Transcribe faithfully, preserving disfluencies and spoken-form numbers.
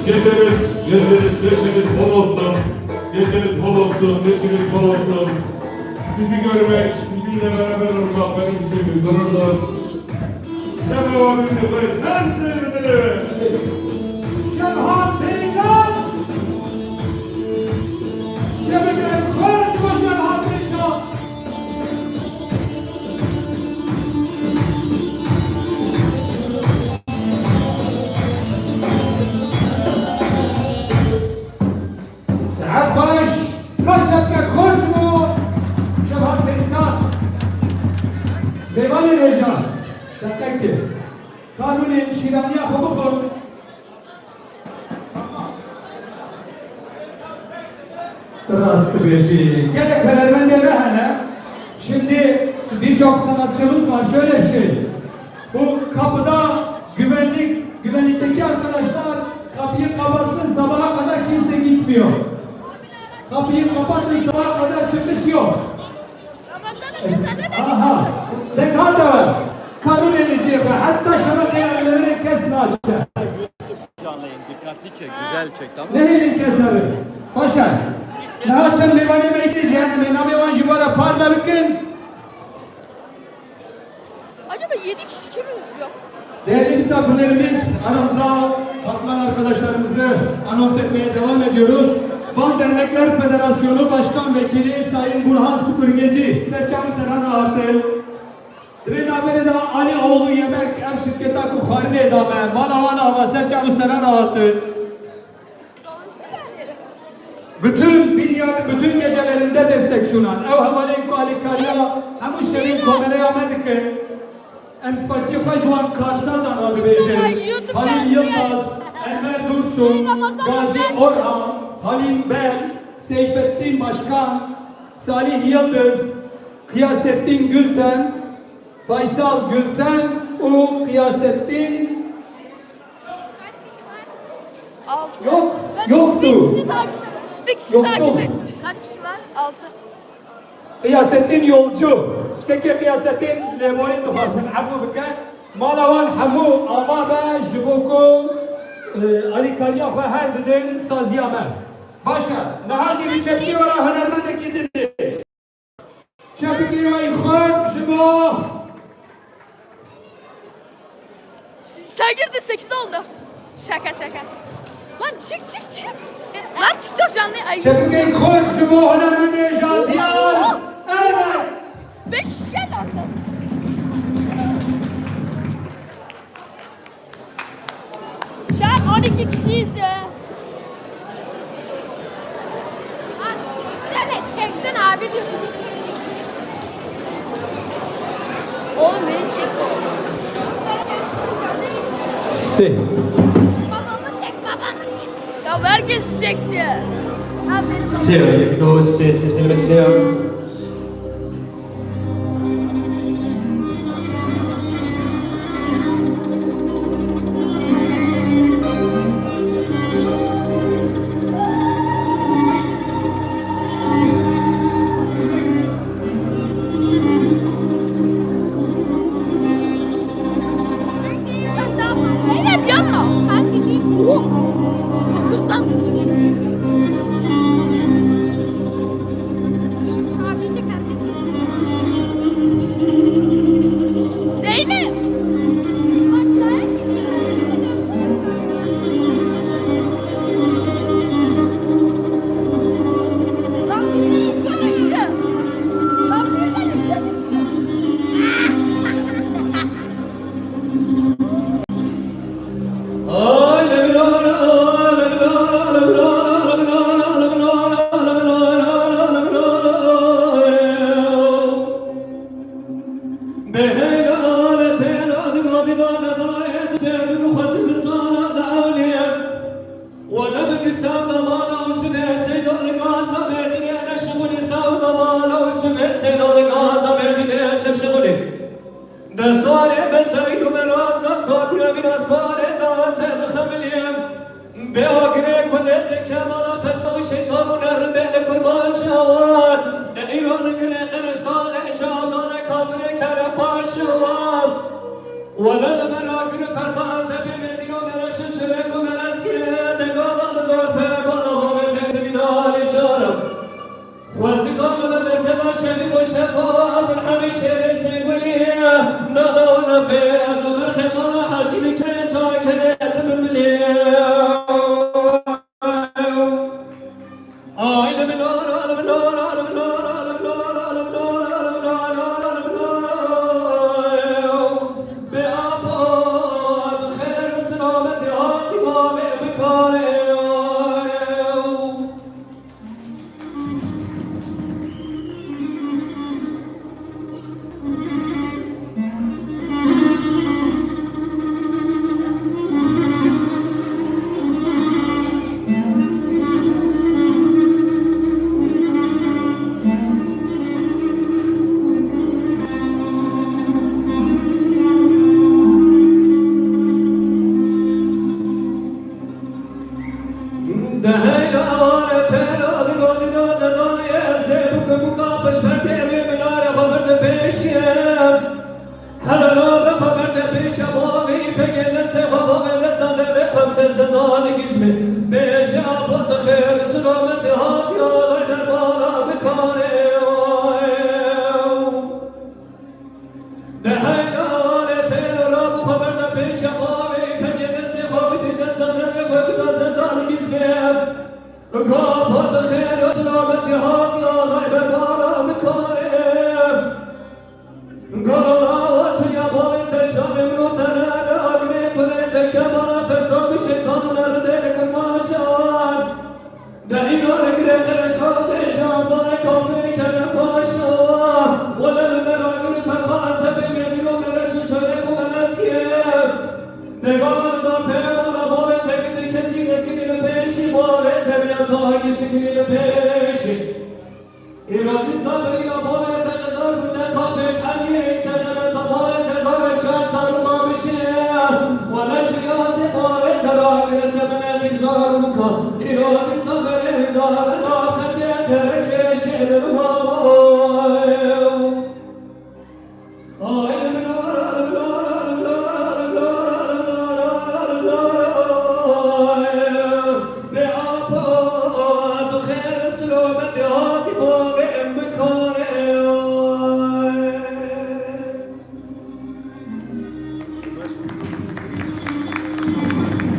Geceniz, geceniz, geceniz bol olsun. Geceniz bol olsun, geceniz bol olsun. Sizi görmek, sizinle beraber olmak benim için bir gururdur. Şevval abimle barıştan sevgileri. Şevval Pelikan! Şevval Pelikan! Saet xweş, ka çepke xweş bû, Şevhat Pênîkan. Mêvanên hêja, deqekê. Ka rûnên şîraniya xwe bixwin. Tu rast dibêjî. Gelek hunermendê me hene. Şimdi birçok sanatçımız var. Şöyle bir şey. Bu kapıda güvenlik, güvenlikteki arkadaşlar kapıyı kapatsın, sabaha kadar kimse gitmiyor. Kapıyı kapatın, sabaha kadar çıkış yok. Aha. Dekada. Karun elli cihaz. Mêvanê me yê jî hene, navê wan jî we re parve bikin. Acaba yedi kişi kim izliyor? Değerli misafirlerimiz, aramıza katılan arkadaşlarımızı anons etmeye devam ediyoruz. Van Dernekler Federasyonu Başkan Vekili Sayın Burhan Süpürgeci, ser çav û seran re hatin. Di vê navberê de Alî Oğlu Yemek, ev şirketa ku xwarinê da me, mala wan ava, ser çav û seran re hatin. Bütün binyadı, bütün gecelerinde destek sunan, ew hevalên ku alîkariya hemû şevên komereya me dikin. Em spasiyê xwe ji wan karsazan re dibêjin. Halil Yilmaz, Enver Dursun, Gazi Orhan, Halil Bel, Seyfettin Başkan, Salih Yıldız, Kıyasettin Gülten, Faysal Gülten û Kıyasettin. Altı. Yok, yoktu. Bir kişi takip, bir kişi takip etmiş. Kaç kişi var? Altı. Kıyasettin Yolcu. Ştekê Kıyasettin Lêborî dixwazim efû bike. Mala wan hemû ava be ji bo ku, e, alîkariya xwe her didin saziya me. Baş e. Niha jî bi çepkê we re hunermendekî din e. Çepikê we yî xurt ji bo. Sen girdin, sekiz oldu. Şaka şaka. Lan çık çık çık. Lan TikTok canlı ay. Çepikê yî xurt ji bo hunermendê Jadiyar Ermen. Beş geldi. Şu an on iki kişiyiz ya. Lan çeksene, çeksene abi diyor. Oğlum beni çek. Se. Babamı çek, babamı çek. Ya herkes çekti. Abi benim babam. Sir, doce, sistema sir. Zeynep, yapma. Kaç kişi? Oho. Dokuzdan. Zeynep. Lan konuştu. Lan birden işte düştü. Desarê be seyd û meraza, sar bile bîna sarê dawete dixemilîm. Bê agirê kulê dike mala fesal û şeytan û nerinde li kurban şewan. De îro li gilê qiriştaxê çavdane kafirê kere paşewan. Wele li ber agirê ferqate bê merdîno mereşi sürek û meretiyê de gava li dor pe bala hovê tevîna alî carim. Xwezika li me berkeda şevî ku şefa Abdulhamî şêrê Sêgulî, nana û nafê ez û berxê mala Hecî li kê çawa kenê dimimilî. Ay li bilor, li bilor, li bilor, li bilor, li bilor, li bilor, li bilor, li bilor, bê apo.